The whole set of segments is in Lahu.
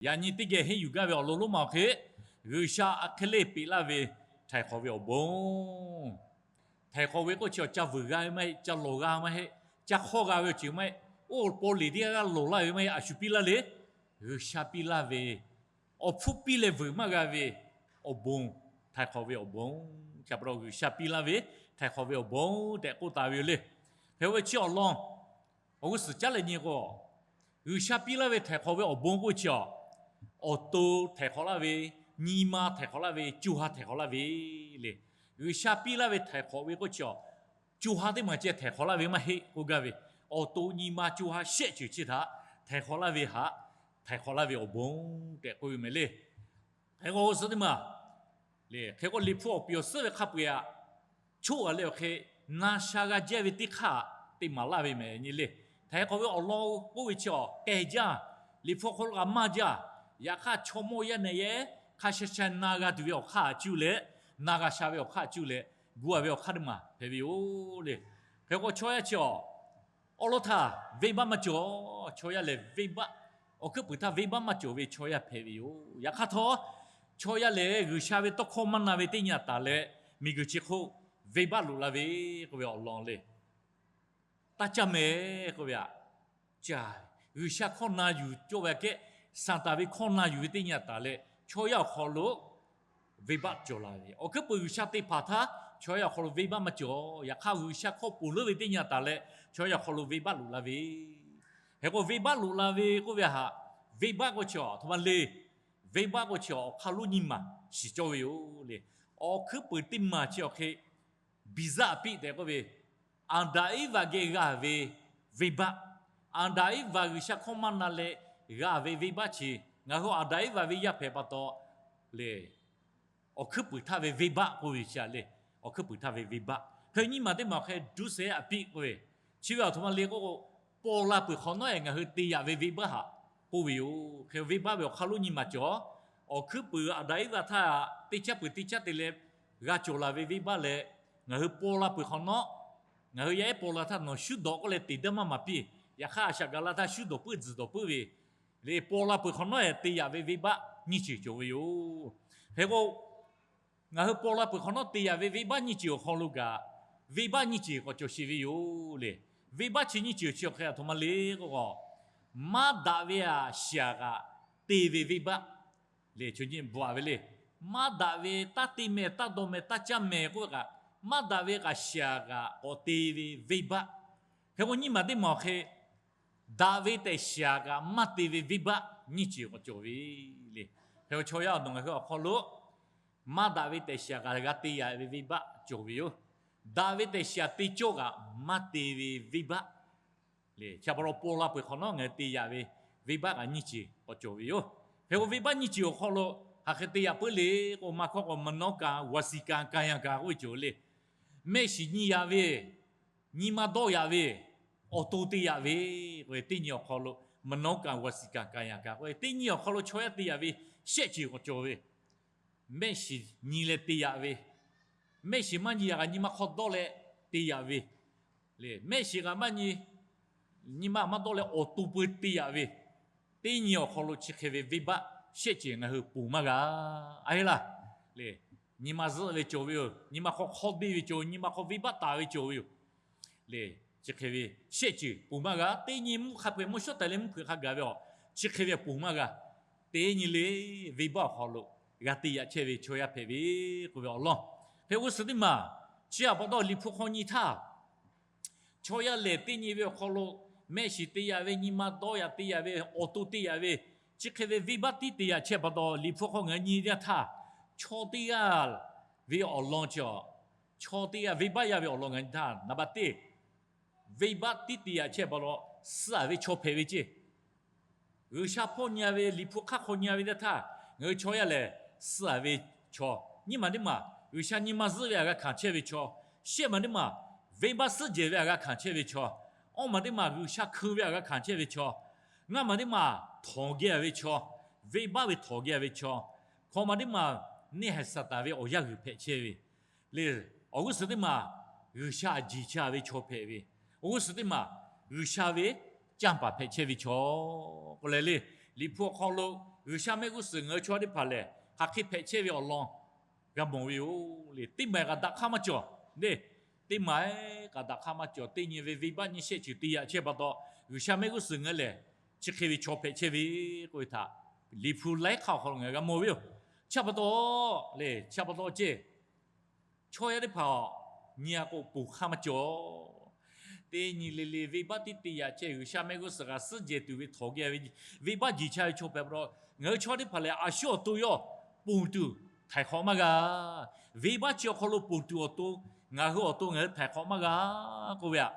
Yaꞈ nyi teˇ geh henˇ yuˬ gaˇ ve awˬ lawn lonˉ ma awˬ hk'e, G'uiˬsha a hk'e le peꞈ laˇ ve htaiˍ hk'awꞈ ve awˬ bon. Htaiˍ hk'awꞈ ve k'oˆ chi awˬ ca vuiˬ g'a ve maˇ heˆ, ca lawˬ g'a maˇ heˆ, ca hk'awˇ g'a ve awˬ ceuˬ maˇ heˆ, oˇ paw leˬ teˇ g'aˇ g'aˇ lawˬ laˇ ve maˇ heˆ, a shu piˇ laˇ le. G'uiˬsha piˇ laˇ ve, awˬ hpfuhˇ piˇ leh vuiˬ maˇ g'a ve awˬ bon, htaiˍ hk'awꞈ ve awˬ bon. Chi pa taw G'uiˬsha piˇ laˇ ve htaiˍ hk'awꞈ ve awˬ bon tehꞈ k'oˆ taˍ ve yoˬ le. Hk'e k'oˆ ve chi awˬ lawn awˬ g'uˇ suhˍ caˉ leh nyi k'o, G'uiˬsha piˇ laˇ ve htaiˍ hk'awꞈ ve awˬ bon k'oˆ ve chi a, awˬ to htaiˍ hk'awꞈ laˇ ve, nyi ma htaiˍ hk'awꞈ laˇ ve, co ha htaiˍ hk'awꞈ laˇ ve le. G'uiˬsha piˇ laˇ ve htaiˍ hk'awꞈ ve k'oˆ chi a, co ha teˇ maˬ ceh htaiˍ hk'awꞈ laˇ ve maˇ heˆ k'oˆ gaˇ ve, awˬ to nyi ma co ha shehˆ ceuˬ chi htaꞈ htaiˍ hk'awꞈ laˇ ve htaꞈ htaiˍ hk'awꞈ laˇ ve awˬ bon tehꞈ k'oˆ ve meh le. Hk'e k'o, suh teˇ maˬ le, hk'e k'o, Liꞈ hpu awˬ piˍ awˬ suhˉ ve hk'a peu-eˬ aꞈ, choˆ a leh awˬ hk'e na sha g'a jaˇ ve teˇ hk'aˇ te maˍ laˇ ve meh nyi le. Htaiˍ hk'awꞈ ve awˬ lawn k'oˆ ve chi awˬ k'ai jaˇ, Liꞈ hpu awˬ hk'aw lo kaꞈ maˇ jaˇ. Yaꞈ hk'aˇ, chaw mawˇ yaˇ nehˬ yehˉ hk'a sha sha na g'a tuˬ ve awˬ hk'aˇ cuˇ leh, na g'a sha ve awˬ hk'aˇ cuˇ leh, gu a ve awˬ hk'aˇ teˇ maˬ hpehꞈ ve yoˬ le. Hk'e k'o, chaw yaˇ chi awˬ awˉ lawˉ htaˇ venˇbaˆ maˇ cawˬ. Chaw yaˇ lehˬ venˇbaˆ, awˬ hkuiˉ puiˍ htaˇ venˇbaˆ maˇ cawˬ ve chaw yaˇ hpehꞈ ve yoˬ. Yaꞈ hk'aˇ htawˇ, chaw yaˇ lehˬ G'uiˬsha ve tawˇ hkawˇ maˇ na ve teˇ nyi aꞈ taˍ leh, miˬguiˬ chi hk'oˆ venˇbaˆ loꞈ la ve k'oˆ ve awˬ lawn le. Taˇ caˇ mehˍ k'oˆ ve aꞈ, caˇ, G'uiˬsha hkawˇ na yuˬ cawˇ ve aꞈ kehˉ, Saˍtanˍ ve hkawˇ na yuˬ ve teˇ nyi aꞈ taˍ leh, chaw yaˇ awˬ hk'aw lo venˇbaˆ cawˬ la ve. Awˬ hkuiˉ puiˍ G'uiˬsha te hpanˍ htaˇ chaw yaˇ awˬ hk'aw lo venˇbaˆ maˇ cawˬ. Yaꞈ hk'aˇ, G'uiˬsha hkawˇ ponˬ leuˉ ve teˇ nyi aꞈ taˍ leh, chaw yaˇ awˬ hk'aw lo venˇbaˆ loꞈ la ve. Hk'e k'o, venˇbaˆ loꞈ la ve k'oˆ ve htaꞈ, venˇbaˆ k'oˆ chi a htoꞈ ma le. Venˇbaˆ k'oˆ chi awˬ hk'aˇ lonˉ nyiˇ maˬ shiˍ cawˇ ve yoˬ le. Awˬ hkuiˉ puiˍ teˇ maˬ chi awˬ hk'e, biˍ zaˆ piˆ tehꞈ k'oˆ ve, Aˍdanˍ Eˇvaꞈ geh g'a ve venˇbaˆ, Aˍdanˍ Eˇvaꞈ G'uiˬsha hkawˇ maˇ na leh g'a ve venˇbaˆ chi, ngaˬ hui Aˍdanˍ Eˇvaꞈ ve yaˇ hpehꞈ pa taw le, awˬ hkuiˉ puiˍ htaˇ ve venˇbaˆ k'oˆ ve chi a le. Awˬ hkuiˉ puiˍ htaˇ ve venˇbaˆ hk'e nyiˇ maˬ teˇ maˬ awˬ hk'e duˇ sehˉ aꞈ piˆ k'oˆ ve, chi ve aˬ htoꞈ ma le k'oˆ k'o, paw la peuˬ hk'awꞈ nawˉ-ehˍ ngaˬ hui te yaꞈ ve venˇbaˆ htaꞈ k'oˆ ve yoˬ. Hk'e venˇbaˆ ve awˬ hk'aˇ lonˉ nyiˇ maˬ cawˬ. Awˬ hkuiˉ puiˍ Aˍdanˍ Eˇvaꞈ htaˇ teˇ caˉ peuˬ teˇ caˉ te leh g'a cawˬ la ve venˇbaˆ leh, ngaˬ hui paw la peuˬ hk'awꞈ nawˉ, ngaˬ hui yaˇ ehˉ paw la htaˇ nawˬ shuˉ dawꞈ k'oˆ leh te daˇ maˇ maˍ piˇ. Yaꞈ hk'aˇ, a shaꞈ gaˬ la htaˇ shuˉ dawˬ puiˉ tzuhˬ dawˬ puiˉ ve le. Paw la peuˬ hk'awꞈ nawˉ-ehˍ te yaꞈ ve venˇbaˆ nyiˇ ceuˬ cawˬ ve yoˬ. Hk'e k'o, ngaˬ hui paw la peuˬ hk'awꞈ nawˉ te yaꞈ ve venˇbaˆ nyiˇ ceuˬ awˬ hk'aw lo kaꞈ, venˇbaˆ nyiˇ ceuˬ k'awꞈ cawˬ sheˍ ve yoˬ le. Venˇbaˆ chi nyiˇ ceuˬ chi awˬ hk'e aˬ htoꞈ ma le k'o, maˇ daꞈ ve aꞈ shiˍ aꞈ kaꞈ te ve venˇbaˆ le. Chaw nyi bvuhꞈ ve le. Maˇ daꞈ ve, taˇ te meh, taˇ dawˇ meh, taˇ caˇ meh k'oˆ ve kaꞈ, maˇ daꞈ ve kaꞈ shiˍ aꞈ kaꞈ k'awꞈ te ve venˇbaˆ. Hk'e k'o, nyiˇ maˬ teˇ maˬ awˬ hk'e, daꞈ ve tehꞈ shiˍ aꞈ kaꞈ maˇ te ve venˇbaˆ nyiˇ ceuˬ k'awꞈ cawˬ ve le. Hk'e k'o, chaw yaˇ awˬ nawˬ ngaˬ hui awˬ hk'aw lo maˇ daꞈ ve tehꞈ shiˍ aꞈ kaꞈ g'a te yaꞈ ve venˇbaˆ cawˬ ve yoˬ. Daꞈ ve tehꞈ shiˍ aꞈ te cawˇ kaꞈ maˇ te ve venˇbaˆ le. Chi pa taw paw la peuˬ hk'awꞈ nawˉ ngaˬ hui te yaꞈ ve venˇbaˆ kaꞈ nyiˇ ceuˬ k'awꞈ cawˬ ve yoˬ. Hk'e k'o, venˇbaˆ nyiˇ ceuˬ awˬ hk'aw lo hk'aˬ hk'e te yaꞈ puiˉ le k'o, maˇ hkawˇ k'o, မနောကံ ဝစီကံ ကာယကံ k'oˆ ve cawˬ le. Mehˆ shiˍ nyi yaꞈ ve, nyi ma dawˇ yaꞈ ve, awˬ to te yaꞈ ve k'oˆ ve teˇ nyi awˬ hk'aw lo, မနောကံ ဝစီကံ ကာယကံ k'oˆ ve teˇ nyi awˬ hk'aw lo chaw yaˇ te yaꞈ ve shehˆ ceuˬ k'awꞈ cawˬ ve. Mehˆ shiˍ nyi leh te yaꞈ ve, mehˆ shiˍ maˇ nyi yaꞈ kaꞈ nyi ma hk'aw dawˇ leh te yaꞈ ve le. Mehˆ shiˍ kaꞈ maˇ nyi, nyi ma maˇ dawˇ leh awˬ to peu te yaꞈ ve, teˇ nyi awˬ hk'aw lo chi hk'e ve venˇbaˆ shehˆ ceuˬ ngaˬ hui ponˬ maˇ g'a. A heˆ laˇ le. Nyi ma zuhˆ ve cawˬ ve yoˬ. Nyi ma hk'aw hk'awˇ deˇ ve cawˬ, nyi ma hk'aw venˇbaˆ taˍ ve cawˬ ve yoˬ le. Chi hk'e ve shehˆ ceuˬ ponˬ maˇ g'a. Teˇ nyi mvuhˇ hk'a peu-eˬ mvuhˇ shawˉ tehꞈ leh mvuhˇ hpeuꞈ hk'a gaˬ ve a, chi hk'e ve ponˬ maˇ g'a. Teˇ nyi le, venˇbaˆ awˬ hk'aw lo g'a te yaꞈ chehˇ ve chaw yaˇ hpehꞈ ve k'oˆ ve awˬ lawn. Hk'e g'uˇ suhˍ teˇ maˬ, chi aꞈ pa taw Liꞈ hpu hk'aw nyi htaˇ, chaw yaˇ lehˬ teˇ nyi ve awˬ hk'aw lo mehˆ shiˍ te yaꞈ ve, nyi ma dawˇ yaꞈ te yaꞈ ve, awˬ to te yaꞈ ve, chi hk'e ve venˇbaˆ tiˉ te yaꞈ chehˇ pa taw, Liꞈ hpu hk'aw ngaˬ hui nyi teˇ yanˇ htaˇ, chaw teˇ g'aˇ ve awˬ lawn chi a, chaw teˇ g'aˇ venˇbaˆ yaˇ ve awˬ lawn ngaˬ hui nyi htaˇ, naˍ baꞈ teˇ, venˇbaˆ tiˉ te yaꞈ chehˇ pa taw, suh-a ve chaw hpehꞈ ve ceˇ. G'uiˬsha hpawˇ nyi-a ve, Liꞈ hpu hk'aˇ hk'aw nyi-a ve teˇ htaˇ, ngaˬ hui chaw yaˇ lehˬ, suh-a ve chaw. Nyiˇ maˬ teˇ maˬ, G'uiˬsha nyi ma zuhˆ ve aꞈ g'a hkanˍ chehˇ ve chaw. Shehˆ maˬ teˇ maˬ, venˇbaˆ suhˉ jehˬ ve aꞈ g'a hkanˍ chehˇ ve chaw. Awˇ maˬ teˇ maˬ, G'uiˬsha hkeu ve aꞈ g'a hkanˍ chehˇ ve chaw. Ngaˇ maˬ teˇ maˬ, htawnˍ geh-a ve chaw, venˇbaˆ ve htawnˍ geh-a ve chaw. Hkawꞈ maˬ teˇ maˬ, neˇ haiˬ Saˍtanˍ ve awˬ yaˇ g'uiˬ hpehꞈ chehˇ ve le. Awˬ g'uˇ suhˍ teˇ maˬ, G'uiˬsha aꞈ jeˬ chehˇ-a ve chaw hpehꞈ ve. Awˬ g'uˇ suhˍ teˇ maˬ, G'uiˬsha ve canˇ paˍ hpehꞈ chehˇ ve chaw k'oˆ leh le. Liꞈ hpu awˬ hk'aw lo G'uiˬsha mehˆ g'uˇ suhˍ ngaˬ hui chaw teˇ hpaˍ lehˬ, hk'aˬ hk'e hpehꞈ chehˇ ve awˬ lawn g'a mawˬ ve yoˬ le. Teˇ maˬ kaꞈ daꞈ hk'aˇ maˇ cawˬ le. Teˇ maˬ kaꞈ daꞈ hk'aˇ maˇ cawˬ. Teˇ nyi ve venˇbaˆ nyiˇ shehˆ ceuˬ te yaꞈ chehˇ pa taw, G'uiˬsha mehˆ g'uˇ suhˍ ngaˬ hui lehˬ chi hk'e ve chaw hpehꞈ chehˇ ve k'oˆ ve htaꞈ Liꞈ hpu laiˉ hk'aˇ awˬ hk'aw lo ngaˬ hui g'a mawˬ ve yoˬ. Chi pa taw le, chi pa taw ceˇ chaw yaˇ teˇ hpaˍ nyi a k'o ponˬ hk'aˇ maˇ cawˬ. Teˇ nyi le le venˇbaˆ tiˉ te yaꞈ chehˇ, G'uiˬsha mehˆ g'uˇ suhˍ kaꞈ suhˉ jehˬ tuˬ ve htawnˍ geh ve venˇbaˆ jiˬ cha ve chaw hpehꞈ pa taw, ngaˬ hui chaw teˇ hpaˍ lehˬ a shu awˬ to yawˇ ponˬ tuˬ htaiˍ hk'awꞈ maˇ g'a. Venˇbaˆ chi awˬ hk'aw lo ponˬ tuˬ awˬ to, ngaˬ hui awˬ to ngaˬ hui htaiˍ hk'awꞈ maˇ g'a k'oˆ ve aꞈ,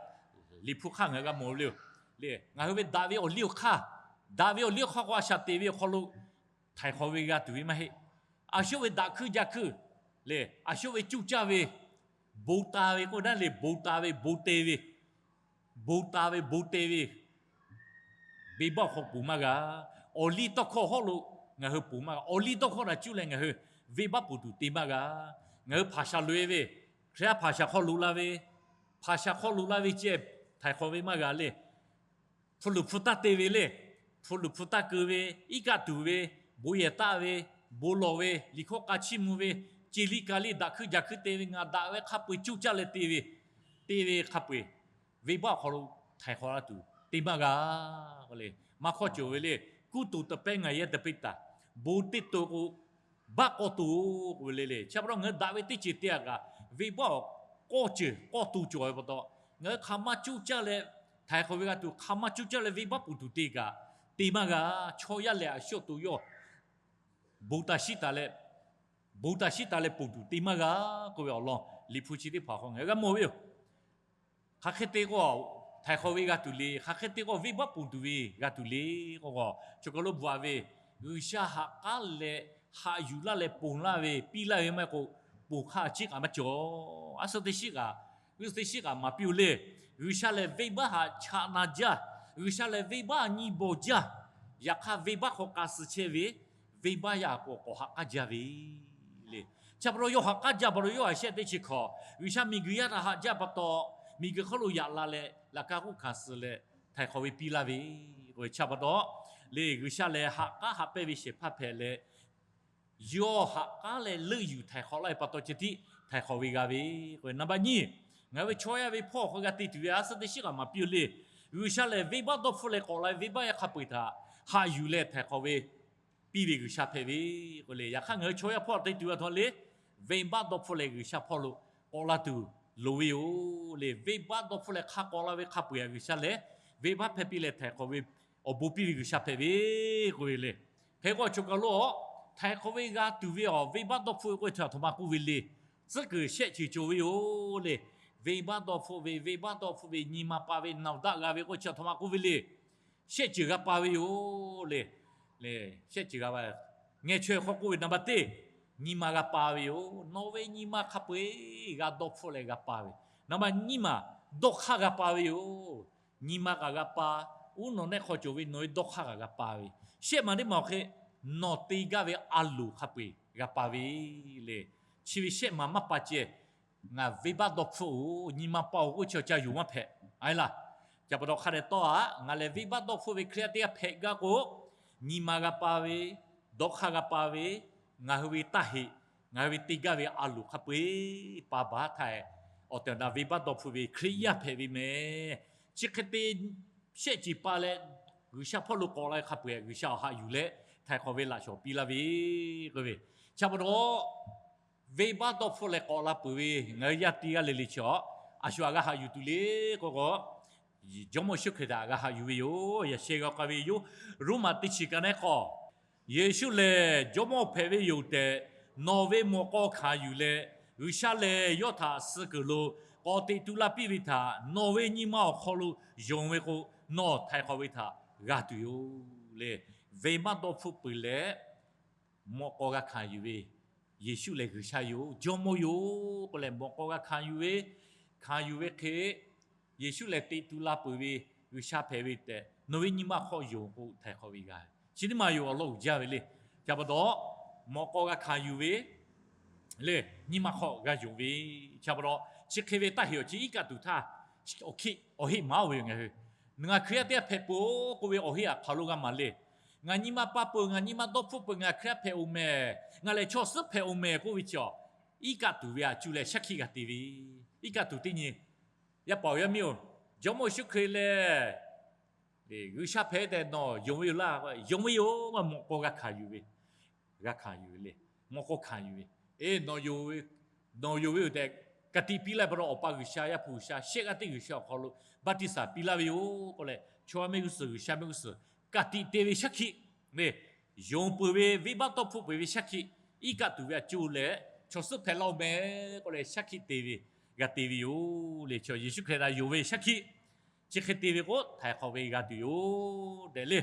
Liꞈ hpu hk'aˇ ngaˬ hui g'a mawˬ ve le. Ngaˬ hui ve daꞈ ve awˬ liˇ awˬ hk'aˇ, daꞈ ve awˬ liˇ awˬ hk'aˇ k'o a shaꞈ teꞈ ve awˬ hk'aw lo htaiˍ hk'awꞈ ve g'a tuˬ ve maˇ heˆ. A shu ve daꞈ hkuiˇ jaˇ hkuiˇ le, a shu ve cuˇ caˇ ve, bon taˍ ve k'oˆ daˇ le, bon taˍ ve, bon te ve, bon taˍ ve, bon te ve, venˇbaˆ awˬ hk'aw ponˬ maˇ g'a. Awˬ liˇ tawˇ hkawˇ hawˉ lo ngaˬ hui ponˬ maˇ g'a. Awˬ liˇ tawˇ hkawˇ htaꞈ cuˇ leh ngaˬ hui venˇbaˆ ponˬ tuˬ te maˇ g'a. Ngaˬ hui hpaˍ shaˍ loꞈ e ve, Hkriꞈ yaˇ hpaˍ shaˍ hk'aw loꞈ la ve, hpaˍ shaˍ hk'aw loꞈ la ve ceh htaiˍ hk'awꞈ ve maˇ g'a le. Hpu luˬ hpu taˇ te ve le. Hpu luˬ hpu taˇ keu ve, iˉ kaˆ tuˬ ve, bon yehˬ taˆ ve, bon lawˬ ve, liꞈ hkawˇ k'a chiˇ mvuh ve, ce liˇ ka liˇ daꞈ hkuiˇ jaˇ hkuiˇ te ve, ngaˬ daꞈ ve hk'a peu-eˬ cuˇ caˇ leh te ve, te ve hk'a peu-eˬ venˇbaˆ awˬ hk'aw lo htaiˍ hk'awꞈ la tuˬ te maˇ g'a k'oˆ le. Maˇ hkawˇ cawˬ ve le. ကုသိုလ်တပဲ ငရဲတပ့တၢ်, bon teˇ to k'o, baˆ k'awˇ to k'oˆ ve le le. Chi pa taw ngaˬ hui daꞈ ve teˇ ceuˬ te a kaꞈ, venˇbaˆ awˬ k'awˇ ceuˬ k'awˇ to cawˬ ve pa taw, ngaˬ hui hk'aˬ maˇ cuˇ caˇ leh htaiˍ hk'awꞈ ve g'a tuˬ, hk'aˬ maˇ cuˇ caˇ leh venˇbaˆ ponˬ tuˬ te kaꞈ te maˇ g'a. Chaw yaˇ lehˬ a shu awˬ to yawˇ bon taˍ shiˉ taˍ leh, bon taˍ shiˉ taˍ leh ponˬ tuˬ te maˇ g'a k'oˆ ve awˬ lawn Liꞈ hpu chi teˇ hpaˍ hk'aw ngaˬ hui g'a mawˬ ve yoˬ. Hk'aˬ hk'e te k'o, htaiˍ hk'awꞈ ve g'a tuˬ le. Hk'aˬ hk'e te k'o, venˇbaˆ ponˬ tuˬ ve g'a tuˬ le k'o, chaw kaˬ lo bvuhꞈ a ve, G'uiˬsha ha k'aˉ leh haꞈ yuˬ laˇ leh ponˬ laˇ ve, piˇ laˇ ve maˇ heˆ k'o, ponˬ hk'aˇ a ciˉ kaꞈ maˇ cawˬ. A suh teˇ shiˉ kaꞈ, g'uˇ suhˍ teˇ shiˉ kaꞈ maˍ piˇ-oˬ le. G'uiˬsha lehˬ venˇbaˆ haꞈ chaꞈ na jaˇ. G'uiˬsha lehˬ venˇbaˆ nyi bawˬ jaˇ. Yaꞈ hk'aˇ venˇbaˆ hk'aw k'a suh chehˇ ve venˇbaˆ yaˇ k'o k'awꞈ ha k'aˉ jaˇ ve le. Chi pa taw yawˇ ha k'aˉ jaˇ pa taw, yawˇ a shehˆ teˇ chi hkawꞈ G'uiˬsha miˬguiˬ yaˇ htaꞈ haꞈ jaˇ pa taw, miˬguiˬ hk'aw lo yaꞈ la leh laꞈ ka k'oˆ hkanˍ suh leh htaiˍ hk'awꞈ ve piˇ laˇ ve k'o, chi pa taw le, G'uiˬsha lehˬ ha k'aˉ haꞈ pehnˇ ve shehˍ hpaˇ hpehꞈ leh, yawˇ ha k'aˉ leh leuˆ yuˬ htaiˍ hk'awꞈ laˇ ve pa taw ceh tiˉ htaiˍ hk'awꞈ ve g'a ve k'o, naˍ baˆ nyiˇ, ngaˬ hui ve chaw yaˇ ve hpawˇ hk'aw g'a te tuˬ ve a suh teˇ shiˉ kaꞈ maˍ piˇ-oˬ le. G'uiˬsha lehˬ venˇbaˆ dawˇ hpfuhˆ leh k'awꞈ la ve venˇbaˆ yaˇ hk'a peu-eˬ htaꞈ haꞈ yuˬ leh htaiˍ hk'awꞈ ve piˇ ve G'uiˬsha hpehꞈ ve k'o le. Yaꞈ hk'aˇ ngaˬ hui chaw yaˇ hpawˇ te tuˬ ve a htoꞈ ma le, venˇbaˆ dawˇ hpfuhˆ leh G'uiˬsha hpawˇ lo k'awꞈ la tuˬ loˍ ve yoˬ le. Venˇbaˆ dawˇ hpfuhˆ leh hk'a k'awꞈ la ve hk'a peu-eˬ htaꞈ G'uiˬsha lehˬ venˇbaˆ hpehˇ piˇ leh htaiˍ hk'awꞈ ve awˬ bon piˇ ve G'uiˬsha hpehꞈ ve k'oˆ ve le. Hk'e k'o, chaw kaˬ lo htaiˍ hk'awꞈ ve g'a tuˬ ve awˬ venˇbaˆ dawˇ hpfuhˆ ve k'oˆ ve htaꞈ a htoꞈ ma k'oˆ ve le. Tcuhˉ kuiˬ shehˆ ceuˬ cawˬ ve yoˬ le. Venˇbaˆ dawˇ hpfuhˆ ve, venˇbaˆ dawˇ hpfuhˆ ve nyi ma pa ve, naˬ daꞈ g'a ve k'oˆ ve chi a htoꞈ ma k'oˆ ve le. Shehˆ ceuˬ g'a pa ve yoˬ le. Shehˆ ceuˬ g'a pa, ngeh chaweh hk'aw k'oˆ ve naˍ baˆ teˇ, nyi ma g'a pa ve yoˬ. Nawˬ ve nyi ma hk'a peu-eˬ g'a dawˇ hpfuhˆ leh g'a pa ve. Naˍ baˆ nyiˇ maˬ dawˇ hk'aˇ g'a pa ve yoˬ. Nyi ma kaꞈ g'a pa, uˉ nawˬ nehˆ hk'aw cawˬ ve nawˬ ve dawˇ hk'aˇ kaꞈ g'a pa ve. Shehˆ maˬ teˇ maˬ awˬ hk'e nawˬ te gaˇ ve a loˍ hk'a peu-eˬ g'a pa ve le. Chi ve shehˆ maˬ maˇ pa ceh, ngaˬ venˇbaˆ dawˇ hpfuhˆ-oˬ, nyi ma pa-oˬ k'oˆ chi awˬ ca yonˍ maˇ hpehꞈ a laˇ. Ca pa taw hk'a dehꞈ tawˇ-a, ngaˬ lehˬ venˇbaˆ dawˇ hpfuhˆ ve Hkriꞈ yaˇ teˇ g'aˇ hpehꞈ gaˇ k'o, nyi ma g'a pa ve, dawˇ hk'aˇ g'a pa ve, ngaˬ hui ve taˇ heꞈ, ngaˬ hui ve te gaˇ ve a loˍ hk'a peu-eˬ pa baˬ htaˇ, awˬ tehˬ awˬ na venˇbaˆ dawˇ hpfuhˆ ve Hkriꞈ yaˇ hpehꞈ ve mehˍ. Chi hk'e te shehˆ ceuˬ pa leh G'uiˬsha hpawˇ lo k'awꞈ la ve hk'a peu-eˬ G'uiˬsha awˬ haꞈ yuˬ leh htaiˍ hk'awꞈ ve laꞈ shawˍ piˇ laˇ ve k'oˆ ve. Chi pa taw, venˇbaˆ dawˇ hpfuhˆ leh k'awꞈ la peuˬ ve ngaˬ hui yaˇ teˇ g'aˇ le le chi a, a shu aꞈ g'a haꞈ yuˬ tuˬ le k'o k'o, Jawˇmawˇ Yeˍsuˆ Hkriꞈ htaꞈ g'a haꞈ yuˬ ve yoˬ. Yaꞈ sheh g'a k'ai ve yoˬ. Roˉmaꞈ teˇ chi ka nehˉ k'awˇ, Yeˍsuˆ lehˬ Jawˇmawˇ hpehꞈ ve yoˬ tehꞈ nawˬ ve mawꞈ k'aw hkanˍ yuˬ leh, G'uiˬsha lehˬ yawˇ htaꞈ suh kuiˬ lo k'awꞈ teꞈ tu la piˇ ve htaꞈ nawˬ ve nyi ma awˬ hk'aw lo yonˍ ve k'o, nawˬ htaiˍ hk'awꞈ ve htaꞈ g'a tuˬ yoˬ le. Venˇbaˆ dawˇ hpfuhˆ peuˬ leh, mawꞈ k'aw g'a hkanˍ yuˬ ve, Yeˍsuˆ lehˬ G'uiˬsha yoˬ, Jawˇmawˇ yoˬ k'oˆ leh mawꞈ k'aw g'a hkanˍ yuˬ ve, hkanˍ yuˬ ve hk'e, Yeˍsuˆ lehˬ teꞈ tu la peuˬ ve G'uiˬsha hpehꞈ ve tehꞈ nawˬ ve nyi ma hk'aw yonˍ k'o, htaiˍ hk'awꞈ ve g'a ve. Chi teˇ maˬ yoˬ awˬ lawn uiˍ jaˇ ve le. Ca pa taw, mawꞈ k'aw g'a hkanˍ yuˬ ve le, nyi ma hk'aw g'a yonˍ ve. Ca pa taw, chi hk'e ve taˇ heꞈ awˬ chi iˉ kaˆ tuˬ htaˇ, awˬ heˆ maˍ-oˬ ve yoˬ. Ngaˬ hui, ngaˬ Hkriꞈ yaˇ teˇ g'aˇ hpehꞈ peuˬ-oˬ k'oˆ ve awˬ heˆ aꞈ hk'aˬ lo g'a maˍ le. Ngaˬ nyi ma pa peuˬ, ngaˬ nyi ma dawˇ hpfuhˆ peuˬ, ngaˬ Hkriꞈ yaˇ hpehꞈ-oˬ mehˍ, ngaˬ lehˬ chaw suhˉ hpehꞈ-oˬ mehˍ k'oˆ ve chi a, iˉ kaˆ tuˬ ve a cuˇ leh shaˉ hkiˆ g'a te ve. Iˉ kaˆ tuˬ teˇ nyi, yaˇ paˍ yaˇ miˇ-oˬ, Jawˇmawˇ Yeˍsuˆ Hkriꞈ lehˬ G'uiˬsha hpehꞈ tehꞈ nawˬ yonˍ ve yoˬ laˇ. Yonˍ ve yoˬ. Mawꞈ k'aw g'a hkanˍ yuˬ ve, g'a hkanˍ yuˬ ve le. Mawꞈ k'aw hkanˍ yuˬ ve, e, nawˬ yonˍ ve yoˬ tehꞈ, ka tiꞈ piˇ laˇ ve pa taw, Awˬ pa G'uiˬsha, Yaˇ hpu G'uiˬsha, shehˆ g'aˇ teˇ G'uiˬsha awˬ hk'aw lo baˆtiˆsaˬ piˇ laˇ ve yoˬ k'oˆ leh, chaw mehˆ g'uˇ suhˍ, G'uiˬsha mehˆ g'uˇ suhˍ ka tiꞈ te ve shaˉ hkiˆ le. Yonˍ peuˬ ve, venˇbaˆ dawˇ hpfuhˆ peuˬ ve shaˉ hkiˆ, iˉ kaˆ tuˬ ve a cuˇ leh chaw suhˉ hpehꞈ laˇ-oˬ mehˍ k'oˆ leh shaˉ hkiˆ te ve, g'a te ve yoˬ le. Chaw Yeˍsuˆ Hkriꞈ htaꞈ yonˍ ve shaˉ hkiˆ chi hk'e te ve k'o, htaiˍ hk'awꞈ ve g'a tuˬ yoˬ tehꞈ le.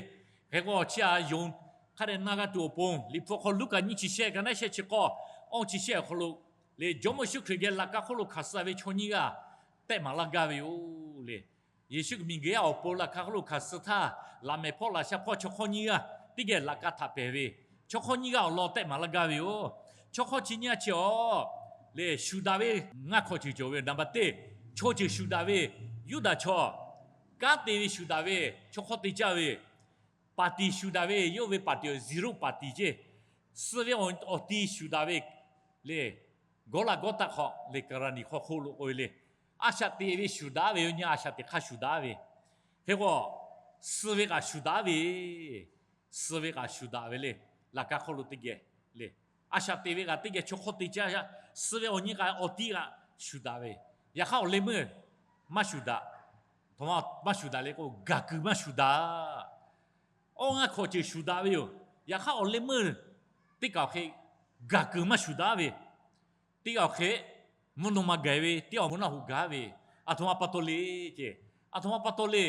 Hk'e k'o, chi a yonˍ hk'a dehꞈ na g'a tuˬ awˬ pon, Liꞈ hpu awˬ hk'aw Luˉkaꞈ nyiˇ chi shehˆ, ka naˉ shehˆ chi k'awˇ, awˇ chi shehˆ awˬ hk'aw lo le, Jawˇmawˇ Yeˍsuˆ Hkriꞈ geh laꞈ ka hk'oˆ lo hkanˍ suh ve chaw nyiˇ g'aˇ tehˆ maˍ laˇ gaˇ ve yoˬ le. Yeˍsuˆ miˬguiˬ yaˇ awˬ pon laꞈ ka hk'oˆ lo hkanˍ suh htaˇ, laꞈ mehˍ hpawˇ laꞈ sha hpawˇ chaw hk'awˇ nyiˇ g'aˇ teˇ geh laꞈ ka htaꞈ pehˬ ve, chaw hk'awˇ nyiˇ g'aˇ awˬ lawn tehˆ maˍ laˇ gaˇ ve yoˬ. Chaw hk'awˇ chi nyiˇ g'aˇ chi a le, shuˍ daꞈ ve ngaˇ hkawꞈ ceuˬ cawˬ ve, naˍ baˬ teˇ, chaw ceuˬ shuˍ daꞈ ve, Yuˇdaꞈ chaw kanˉ te ve shuˍ daꞈ ve, chaw hk'awˇ te caˇ ve, paˍ tiˍ shuˍ daꞈ ve, yawˇ ve paˍ tiˍ awˬ zero paˍ tiˍ ceˇ, suh ve awˬ ti shuˍ daꞈ ve le, Gawˇlaꞈgawˇtaˆ hk'aw le, Kaˍraˍniˍ hk'aw hk'oˆ lo k'oˆ ve le. A shaꞈ teꞈ ve shuˍ daꞈ ve yoˬ, nyi a shaꞈ teꞈ hk'aˇ shuˍ daꞈ ve. Hk'e k'o, suh ve kaꞈ shuˍ daꞈ ve, suh ve kaꞈ shuˍ daꞈ ve le. Laꞈ ka hk'oˆ lo teˇ geh le, a shaꞈ teꞈ ve kaꞈ teˇ geh chaw hk'awˇ te caˇ, suh ve awˬ nyi kaꞈ awˬ ti kaꞈ shuˍ daꞈ ve. Yaꞈ hk'aˇ awˬ leh meuˇ maˇ shuˍ daꞈ. Aˬ htoꞈ ma maˇ shuˍ daꞈ le k'o, gaˬ kuiˬ maˇ shuˍ daꞈ. Awˇ, ngaˇ hkawꞈ ceuˬ shuˍ daꞈ ve yoˬ. Yaꞈ hk'aˇ awˬ leh meuˇ teˇ kaˬ awˬ hk'e gaˬ kuiˬ maˇ shuˍ daꞈ ve, teˇ g'aˇ awˬ hk'e mvuhˇ naw ma gaˬ ve, teˇ g'aˇ mvuhˇ naw hoꞈ gaˬ ve, aˬ htoꞈ ma pa taw le ceˇ. Aˬ htoꞈ ma pa taw le.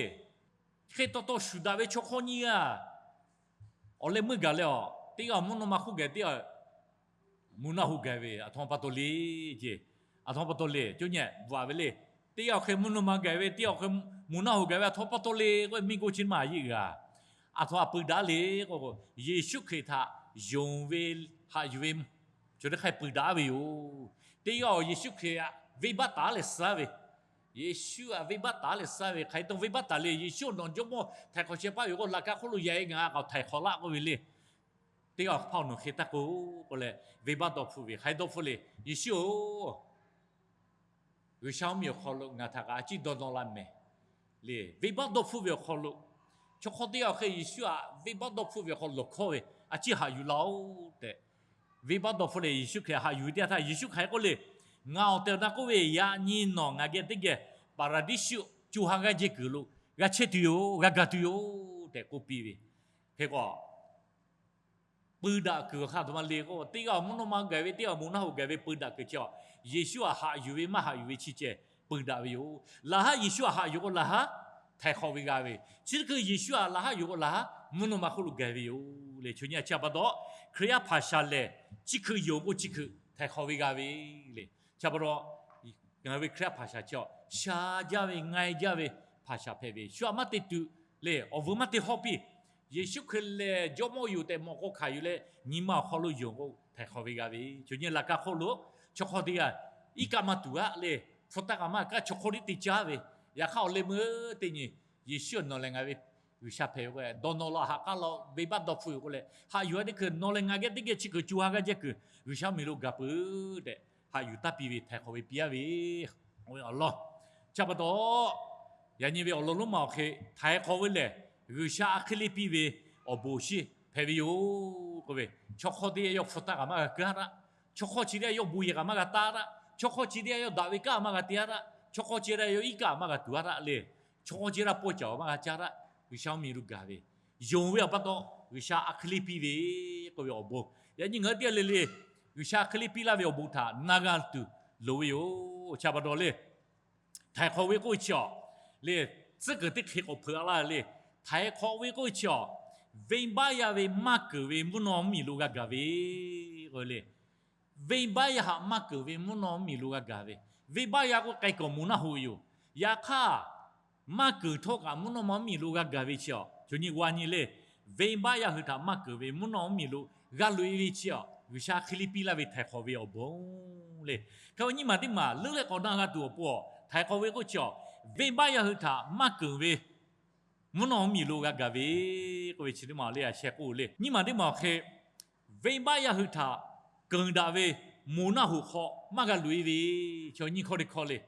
Hk'e taw taw shuˍ daꞈ ve chaw hk'awˇ nyiˇ g'aˇ awˬ leh meuˇ gaˬ leh a, teˇ g'aˇ mvuhˇ naw ma hk'oˆ gaˬ, teˇ g'aˇ mvuhˇ naw hoꞈ gaˬ ve, aˬ htoꞈ ma pa taw le ceˇ. Aˬ htoꞈ ma pa taw le, co nyi bvuhꞈ ve le. Teˇ g'aˇ awˬ hk'e mvuhˇ naw ma gaˬ ve, teˇ g'aˇ awˬ hk'e mvuhˇ naw hoꞈ gaˬ ve, aˬ htoꞈ ma pa taw le k'oˆ ve, miˇ go chi maˇ yeˇ g'a. Aˬ htoꞈ ma peu daꞈ le k'o, Yeˍsuˆ Hkriꞈ htaꞈ yonˍ ve, haꞈ yuˬ ve chaw teˇ hk'aˇ peu daꞈ ve yoˬ. Teˇ g'aˇ awˬ Yeˍsuˆ Hkriꞈ htaꞈ venˇbaˆ taˍ leh suh ve, Yeˍsuˆ htaꞈ venˇbaˆ taˍ leh suh ve, hk'aˬ hk'e taw venˇbaˆ taˍ le, Yeˍsuˆ nawˬ Jawˇmawˇ htaiˍ hk'awꞈ sheh paˇ ve k'o, laꞈ ka hk'oˆ lo yaꞈ e ngaˬ k'awꞈ htaiˍ hk'awꞈ laˇ k'oˆ ve le. Teˇ g'aˇ hpaˇ nawˬ hk'e taˇ k'oˆ k'oˆ leh, venˇbaˆ dawˇ hpfuhˆ ve, hk'aˬ hk'e dawˇ hpfuhˆ le, Yeˍsuˆ-oˬ, G'uiˬsha mvuhˇmiˬ awˬ hk'aw lo ngaˬ htaꞈ kaꞈ a ciˉ dawˇ nawˇ laˇ mehˍ le. Venˇbaˆ dawˇ hpfuhˆ ve awˬ hk'aw lo, chaw hk'awˇ teˇ g'aˇ awˬ hk'e Yeˍsuˆ htaꞈ venˇbaˆ dawˇ hpfuhˆ ve awˬ hk'aw lo lawˬ hkawˇ ve, a ciˉ haꞈ yuˬ laˇ-oˆ tehꞈ, venˇbaˆ dawˇ hpfuhˆ leh Yeˍsuˆ Hkriꞈ haꞈ yuˬ ve teˇ yanˇ htaˇ, Yeˍsuˆ hk'aˬ hk'e k'oˆ le, Ngaˬ awˬ tehˬ awˬ na k'oˆ ve, yaꞈ nyi nawˬ ngaˬ geh teˇ geh Paˍraˍdiˆsuˆ co ha g'aˇ jehˇ kuiˬ lo g'a chehˇ tuˬ yoˬ, g'a gaˬ tuˬ yoˬ tehꞈ k'oˆ piˇ ve. Hk'e k'o, peu daꞈ kuiˬ hk'a aˬ htoꞈ ma le k'o, teˇ g'aˇ mvuhˇ naw ma gaˬ ve, teˇ g'aˇ mvuhˇ naw hoꞈ gaˬ ve peu daꞈ kuiˬ chi a, Yeˍsuˆ htaꞈ haꞈ yuˬ ve maˇ haꞈ yuˬ ve chi ceh peu daꞈ ve yoˬ. Laˬ haˉ Yeˍsuˆ htaꞈ haꞈ yuˬ k'o laˬ haˉ htaiˍ hk'awꞈ ve g'a ve, chi teˇ hkui Yeˍsuˆ htaꞈ laˬ haˉ yuˬ k'o laˬ haˉ mvuhˇ naw ma hk'oˆ lo gaˬ ve yoˬ le. Chaw nyi a chi a pa taw, Hkriꞈ yaˇ hpanˍ shaˍ lehˬ, chi hkui yonˍ k'o chi hkui htaiˍ hk'awꞈ ve g'a ve le. Chi a pa taw, ngaˬ hui ve Hkriꞈ yaˇ hpanˍ shaˍ chi a, sha jaˇ ve, nga e jaˇ ve hpanˍ shaˍ hpehꞈ ve, shu aꞈ maˇ te tuˬ le, awˬ vuiˬ maˇ te hawˇ piˇ. Yeˍsuˆ Hkriꞈ lehˬ Jawˇmawˇ yoˬ tehꞈ mawꞈ k'aw hkanˍ yuˬ leh nyi ma awˬ hk'aw lo yonˍ k'o htaiˍ hk'awꞈ ve g'a ve. Chaw nyi laꞈ ka hk'oˆ lo chaw hk'awˇ teˇ g'aˇ iˉ kaˆ maˇ tuˬ aꞈ le, hpu taˇ kaꞈ maˇ kaˇ, chaw hk'awˇ tiˉ te caˇ ve, yaꞈ hk'aˇ awˬ leh meuˇ teˇ nyi Yeˍsuˆ nawˬ lehˬ ngaˬ ve G'uiˬsha hpehꞈ ve k'o, dawˇ nawˇ laˇ, haꞈ k'aˉ laˇ, venˇbaˆ dawˇ hpfuhˆ ve k'oˆ leh haꞈ yuˬ a teˇ hkui nawˬ lehˬ ngaˬ geh teˇ geh chi hkui co ha g'aˇ jehˇ kuiˬ G'uiˬsha mvuhˇmiˬ lo gaˬ peuˬ tehꞈ haꞈ yuˬ taˇ piˇ ve, htaiˍ hk'awꞈ ve piˇ aˇ ve awˬ lawn. Chi a pa taw, yaꞈ nyi ve awˬ lawn lonˉ ma awˬ hk'e htaiˍ hk'awꞈ ve lehˬ, G'uiˬsha a hk'e le piˇ ve awˬ bon awˬ shiˍ hpehꞈ ve yoˬ k'oˆ ve, chaw hk'awˇ teˇ g'aˇ yawˇ hpu taˇ kaꞈ maˇ g'a keu aˇ htaˇ, chaw hk'awˇ chi teˇ g'aˇ yawˇ bon yehˬ kaꞈ maˇ g'a taˇ aˇ htaˇ, chaw hk'awˇ chi teˇ g'aˇ yawˇ daꞈ ve kanˉ maˇ g'a te aˇ htaˇ, chaw hk'awˇ chi teˇ g'aˇ yawˇ iˉ kaˆ maˇ g'a tuˬ aˇ htaˇ le, chaw hk'awˇ chi teˇ g'aˇ pawˇ caˬ awˬ maˇ g'a caˇ htaˇ, G'uiˬsha mvuhˇmiˬ lo gaˬ ve, yonˍ ve awˬ pa taw G'uiˬsha a hk'e le piˇ ve k'oˆ ve awˬ bon. Yaꞈ nyi ngaˬ hui teˇ g'aˇ le le G'uiˬsha a hk'e le piˇ laˇ ve awˬ bon htaꞈ na g'a tuˬ loˍ ve yoˬ. Chi a pa taw le, htaiˍ hk'awꞈ ve k'oˆ ve chi a le, tcuhˉ kuiˬ teˇ hk'e k'awꞈ hpeuꞈ laˇ le. Htaiˍ hk'awꞈ ve k'oˆ ve chi a, venˇbaˆ yaˇ ve maˇ keunˍ ve mvuhˇ naw mvuhˇmiˬ lo g'a gaˬ ve k'o le. Venˇbaˆ yaˇ htaꞈ maˇ keunˍ ve mvuhˇ naw mvuhˇmiˬ lo g'a gaˬ ve, venˇbaˆ yaˇ k'o k'ai kawꞈ moˍ naˆ hoꞈ ve yoˬ. Yaꞈ hk'aˇ, maˇ keunˍ htawˇ kaꞈ mvuhˇ naw ma mvuhˇmiˬ lo g'a gaˬ ve chi a, chaw nyi g'a nyi le, venˇbaˆ yaˇ hui htaꞈ maˇ keunˍ ve mvuhˇ naw mvuhˇmiˬ lo g'a loꞈ e ve chi a, G'uiˬsha hk'e le piˇ laˇ ve htaiˍ hk'awꞈ ve awˬ bon le. Hk'e ve nyiˇ maˬ teˇ maˬ leuˉ leh k'awꞈ na g'a tuˬ awˬ pon a, htaiˍ hk'awꞈ ve k'oˆ chi a, venˇbaˆ yaˇ hui htaꞈ maˇ keunˍ ve mvuhˇ naw mvuhˇ miˬ lo g'a gaˬ ve k'oˆ ve chi teˇ maˬ le, a sheh k'oˆ le. Nyiˇ maˬ teˇ maˬ awˬ hk'e, venˇbaˆ yaˇ hui htaꞈ keunˍ daꞈ ve moˬ naˆ hoꞈ hk'aw maˇ g'a loꞈ e ve chaw nyiˇ hkawˇ teˇ hkawˇ le.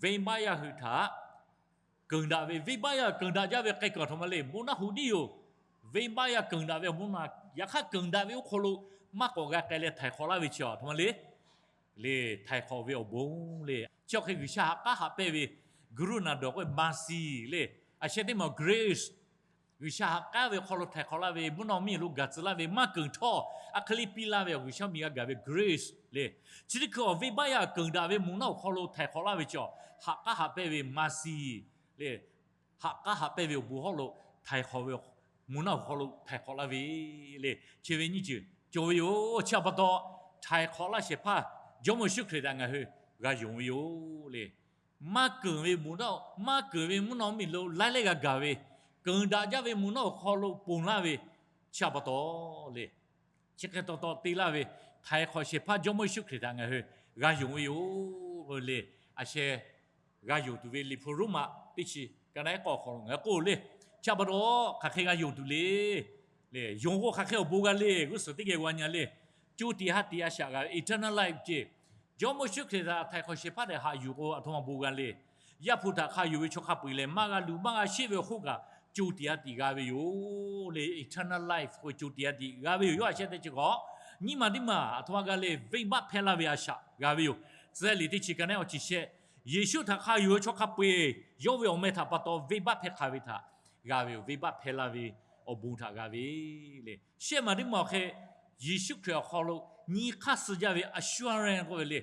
Venˇbaˆ yaˇ hui htaꞈ keunˍ daꞈ ve, venˇbaˆ yaˇ keunˍ daꞈ jaˇ ve k'ai kuiˬ aˬ htoꞈ ma le, moˬ naˆ hoꞈ tiˉ yoˬ. Venˇbaˆ yaˇ keunˍ daꞈ ve awˬ moˬ naˆ, yaꞈ hk'aˇ keunˍ daꞈ ve oˇ hk'aw lo maˇ k'awꞈ g'a k'ai leh htaiˍ hk'awꞈ laˇ ve chi aˬ htoꞈ ma le, le, htaiˍ hk'awꞈ ve awˬ bon le. Chi awˬ hk'e G'uiˬsha ha k'aˉ haꞈ pehnˇ ve, Gurū naˍ dawˬ k'oˆ ve mercy le, a sheh teˇ maˬ grace, G'uiˬsha ha k'aˉ ve awˬ hk'aw lo htaiˍ hk'awꞈ laˇ ve, mvuhˇ naw mvuhˇ miˬ lo gaˬ tcuh laˇ ve, maˇ keunˍ htawˇ a hk'e le piˇ laˇ ve awˬ G'uiˬsha miˬ g'a gaˬ ve grace le. Chi teˇ hkui awˬ venˇbaˆ yaˇ keunˍ daꞈ ve moˬ naˆ awˬ hk'aw lo htaiˍ hk'awꞈ laˇ ve chi aˬ ha k'aˉ haꞈ pehnˇ ve mercy le. Ha k'aˉ haꞈ pehnˇ ve awˬ bon hawˉ lo htaiˍ hk'awꞈ ve, moˬ naˆ awˬ hk'aw lo htaiˍ hk'awꞈ laˇ ve le. Chi ve nyiˇ ceuˬ cawˬ ve yoˬ. Chi aˬ pa taw, htaiˍ hk'awꞈ laˇ shehˍ hpaˇ Jawˇmawˇ Yeˍsuˆ Hkriꞈ htaꞈ ngaˬ hui g'a yonˍ ve yoˬ le. Maˇ keunˍ ve moˬ naˆ, maˇ keunˍ ve mvuhˇ naw mvuhˇ miˬ lo laiˉ laiˉ g'a gaˬ ve, keunˍ daꞈ jaˇ ve moˬ naˆ awˬ hk'aw lo ponˬ laˇ ve, chi aˬ pa taw le, chi hk'e taw taw te laˇ ve htaiˍ hk'awꞈ shehˍ hpaˇ Jawˇmawˇ Yeˍsuˆ Hkriꞈ htaꞈ ngaˬ hui g'a yonˍ ve yoˬ le. A sheh g'a yonˍ tuˬ ve Liꞈ hpu Roˉmaꞈ teˇ chi ka naˆ ehˉ k'awˇ awˬ hk'aw lo ngaˬ hui k'oˆ le. Chi aˬ pa taw hk'aˬ hk'e g'a yonˍ tuˬ le. Le, yonˍ k'o hk'aˬ hk'e awˬ bon g'a le, g'uˇ suhˍ teˇ geh g'a nyi le. Co tiꞈ ha tiꞈ a shaꞈ g'a ve eternal life ceˇ. Jawˇmawˇ Yeˍsuˆ Hkriꞈ htaꞈ htaiˍ hk'awꞈ shehˍ hpaˇ tehꞈ haꞈ yuˬ k'o aˬ htoꞈ ma bon g'a le. Yaˇ hpu htaꞈ hk'a yonˍ ve chaw hk'a peu-eˬ lehˬ, maˇ g'a luˬ maˇ g'a sheˆ ve awˬ hk'oˆ kaꞈ, co tiꞈ ha tiꞈ g'a ve yoˬ le. Eternal life k'oˆ ve co tiꞈ ha tiꞈ g'a ve yoˬ. Yawˇ a sheh teˇ chi k'awꞈ, nyiˇ maˬ teˇ maˬ aˬ htoꞈ ma g'a le, venˇbaˆ hpehˇ laˇ ve a shaꞈ g'a ve yoˬ. Tcuh liꞈ teˇ chi ka naˆ ehˉ awˬ chi shehˆ, Yeˍsuˆ htaꞈ hk'a yonˍ ve chaw hk'a peu-eˬ yawˇ ve awˬ meh htaꞈ pa taw venˇbaˆ hpehˇ hk'a ve htaꞈ g'a ve yoˬ. Venˇbaˆ hpehˇ laˇ ve awˬ bon htaꞈ g'a ve le. Shehˆ maˬ teˇ maˬ awˬ hk'e, Yeˍsuˆ Hkriꞈ awˬ hk'aw lo nyi hk'aˇ suh jaˇ ve assurance k'oˆ ve le.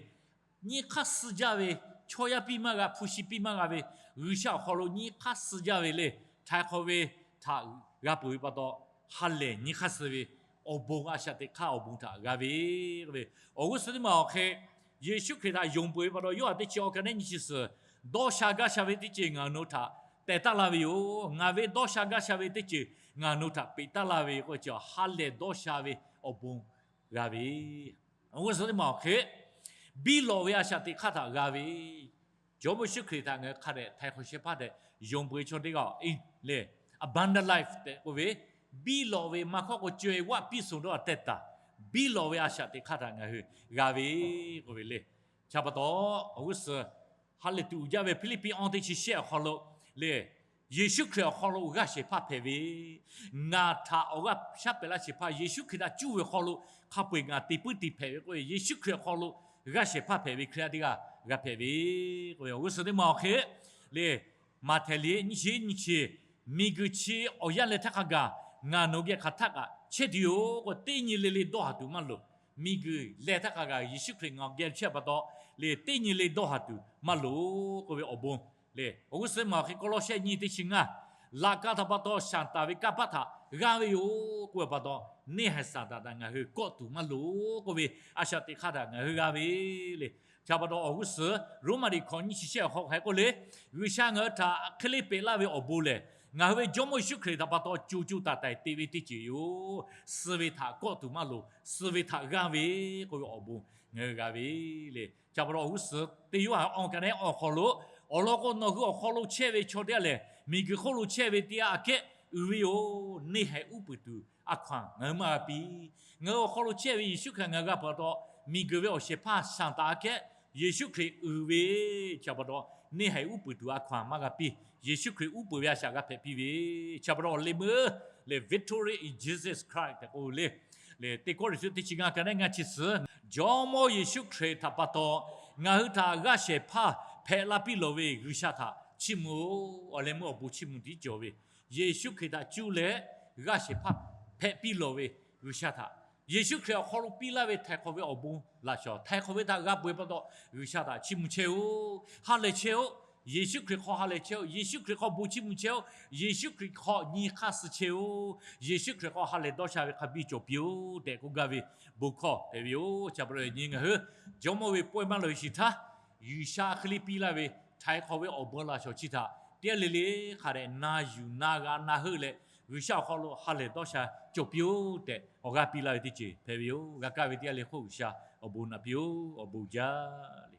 Nyi hk'aˇ suh jaˇ ve, chaw yaˇ piˇ maˇ g'a, hpu shi piˇ maˇ g'a ve, G'uiˬsha awˬ hk'aw lo nyi hk'aˇ suh jaˇ ve le. Htaiˍ hk'awꞈ ve htaꞈ g'a peuˬ ve pa taw, ha lehˬ nyi hk'aˇ suh ve awˬ bon, a shaꞈ teꞈ hk'aˇ awˬ bon htaꞈ g'a ve k'oˆ ve, awˬ g'uˇ suhˍ teˇ maˬ awˬ hk'e, Yeˍsuˆ Hkriꞈ htaꞈ yonˍ peuˬ ve pa taw, yawˇ htaꞈ teˇ chi awˬ ka naˆ ehˉ nyiˇ chi suhˍ, dawˇ sha gaˇ sha ve teˇ ceuˬ ngaˬ nawˬ htaꞈ tehˬ taˉ laˇ ve yoˬ. Ngaˬ ve dawˇ sha gaˇ sha ve teˇ ceuˬ ngaˬ nawˬ htaꞈ peꞈ taˉ laˇ ve k'oˆ ve chi, ha lehˬ dawˇ sha ve awˬ bon g'a ve, awˬ g'uˇ suhˍ teˇ maˬ awˬ hk'e, biˇ lawꞈ ve a shaꞈ teꞈ hk'aˇ htaꞈ g'a ve, Jawˇmawˇ Yeˍsuˆ Hkriꞈ htaꞈ ngaˬ hui hk'a dehꞈ htaiˍ hk'awꞈ shehˍ hpaˇ tehꞈ yonˍ peuˬ ve chaw teˇ g'aˇ le, abundant life tehꞈ k'oˆ ve, biˇ lawꞈ ve maˇ hkawˇ k'o co-e vaˆ piˇ suhˍ dawˇ a tehˇ taˍ, biˇ lawꞈ ve a shaꞈ teꞈ hk'aˇ htaꞈ ngaˬ hui g'a ve k'oˆ ve le. Chi pa taw, awˬ g'uˇ suhˍ ha lehˬ tuˬ uiˍ jaˇ ve Hpiˇliˇpiˆ awˬ teˇ chi shehˆ awˬ hk'aw lo le, Yeˍsuˆ Hkriꞈ awˬ hk'aw lo g'aˇ shehˍ hpaˇ hpehꞈ ve, ngaˬ htaꞈ awˬ g'aˇ shaˉ pehꞈ laˇ shehˍ hpaˇ Yeˍsuˆ Hkriꞈ htaꞈ cuˇ ve awˬ hk'aw lo hk'a peu-eˬ ngaˬ te puiˉ te hpehꞈ ve k'oˆ ve, Yeˍsuˆ Hkriꞈ awˬ hk'aw lo g'aˇ shehˍ hpaˇ hpehꞈ ve Hkriꞈ yaˇ teˇ g'aˇ g'a hpehꞈ ve k'oˆ ve, awˬ g'uˇ suhˍ teˇ maˬ awˬ hk'e le, Maꞈhtehˍ liꞈ nyiˇ chi nyiˇ chi, miˬguiˬ chi awˬ yanˇ leh htaˇ hk'a gaˬ ngaˬ nawˬ geh hk'aˬ htaˆ kaꞈ chehˇ tuˬ yoˬ k'o, teˇ nyi le le dawˇ haˍ tuˬ maˇ loˍ. Miˬguiˬ leh htaˇ hk'a gaˬ Yeˍsuˆ Hkriꞈ ngaˬ geh chehˇ pa taw le, teˇ nyi le dawˇ haˍ tuˬ maˇ loˍ k'oˆ ve awˬ bon le. Awˬ g'uˇ suhˍ maˬ awˬ hk'e Kawˇlawˇsehˆ nyiˇ teˇ chi ngaˇ, laꞈ ka htaꞈ pa taw Saˍtanˍ ve kanˇ paˆ htaꞈ g'aˇ ve yoˬ k'oˆ ve pa taw, neˇ haiˬ Saˍtanˍ htaꞈ ngaˬ hui kawˆ tuˬ maˇ loˍ k'oˆ ve, a shaꞈ teꞈ hk'aˇ htaꞈ ngaˬ hui g'a ve le. Chi pa taw awˬ g'uˇ suhˍ Roˉmaꞈ liꞈ hkawꞈ nyiˇ chi shehˆ awˬ hk'aw hk'aˬ hk'e k'oˆ le, G'uiˬsha ngaˬ hui htaꞈ hk'e le peꞈ laˇ ve awˬ bon lehˬ, ngaˬ hui ve Jawˇmawˇ Yeˍsuˆ Hkriꞈ htaꞈ pa taw co co taiˍ taiˍ te ve teˇ ceuˬ yoˬ. Suh ve htaꞈ kawˆ tuˬ maˇ loˍ, suh ve htaꞈ g'aˇ ve k'oˆ ve awˬ bon ngaˬ hui g'a ve le. Chi pa taw awˬ g'uˇ suhˍ teˇ Yoˇhanˬ awˬ ka naˆ ehˉ awˬ hk'aw lo, awˬ lawn k'o nawˬ hui awˬ hk'aw lo chehˇ ve chaw teˇ g'aˇ lehˬ, miˬguiˬ hk'oˆ lo chehˇ ve teˇ g'aˇ aꞈ kehˉ uiˍ ve yoˬ. Neˇ haiˬ uˉ peunˍ tuˬ a hkaw-anˬ ngaˬ hui maˇ g'a piˇ. Ngaˬ hui awˬ hk'aw lo chehˇ ve Yeˍsuˆ Hkriꞈ ngaˬ hui g'a peuˬ pa taw, miˬguiˬ ve awˬ shehˍ hpaˇ Saˍtanˍ aꞈ kehˉ Yeˍsuˆ Hkriꞈ uiˍ ve, chi pa taw neˇ haiˬ uˉ peunˍ tuˬ a hkaw-anˬ maˇ g'a piˇ. Yeˍsuˆ Hkriꞈ uˉ peunˍ ve a shaꞈ g'a hpehꞈ piˇ ve, chi pa taw awˬ leh meuˇ lehˬ victory in Jesus Christ tehꞈ k'oˆ ve le. Teˇ Kawˇrenˍhtuˆ teˇ chi ngaˇ ka naˆ ehˉ ngaˇ chi suhˍ, Jawˇmawˇ Yeˍsuˆ Hkriꞈ htaꞈ pa taw ngaˬ hui htaꞈ g'aˇ shehˍ hpaˇ hpehꞈ la piˇ lawˬ ve G'uiˬsha htaꞈ chiˇ mvuh-oˬ. Awˬ leh meuˇ awˬ bon chiˇ mvuh tiˉ cawˬ ve, Yeˍsuˆ Hkriꞈ htaꞈ cuˇ leh g'aˇ shehˍ hpaˇ hpehꞈ piˇ lawˬ ve G'uiˬsha htaꞈ, Yeˍsuˆ Hkriꞈ awˬ hk'aw lo piˇ laˇ ve htaiˍ hk'awꞈ ve awˬ bon laꞈ shawˍ htaiˍ hk'awꞈ ve htaꞈ g'a peuˬ pa taw, G'uiˬsha htaꞈ chiˇ mvuh chehˇ-oˬ. Ha lehˬ chehˇ-oˆ. Yeˍsuˆ Hkriꞈ hk'aw ha lehˬ chehˇ-oˆ. Yeˍsuˆ Hkriꞈ hk'aw bon chiˇ mvuh chehˇ-oˆ. Yeˍsuˆ Hkriꞈ hk'aw nyi hk'aˇ suh chehˇ-oˆ. Yeˍsuˆ Hkriꞈ hk'aw ha lehˬ dawˇ sha ve hk'a biˇ cawˬ piˇ-oˆ tehꞈ k'oˆ gaˇ ve bon hkawˇ hpehꞈ ve yoˬ. Chi pa taw yaꞈ nyi ngaˬ hui Jawˇmawˇ ve pawehˇ maˇ lawˬ ve shiˍ htaˇ, G'uiˬsha hk'e le piˇ laˇ ve htaiˍ hk'awꞈ ve awˬ bon laꞈ shawˍ chi htaꞈ teˇ g'aˇ le le hk'a dehꞈ na yuˬ na g'a na heuˆ leh, G'uiˬsha awˬ hk'aw lo ha lehˬ dawˇ sha cawˬ piˇ-oˆ tehꞈ awˬ g'aˇ piˇ laˇ ve teˇ ceuˬ hpehꞈ ve yoˬ. G'a kaˇ ve teˇ g'aˇ le hk'oˆ G'uiˬsha awˬ bon naꞈ piˇ-oˆ. Awˬ bon jaˇ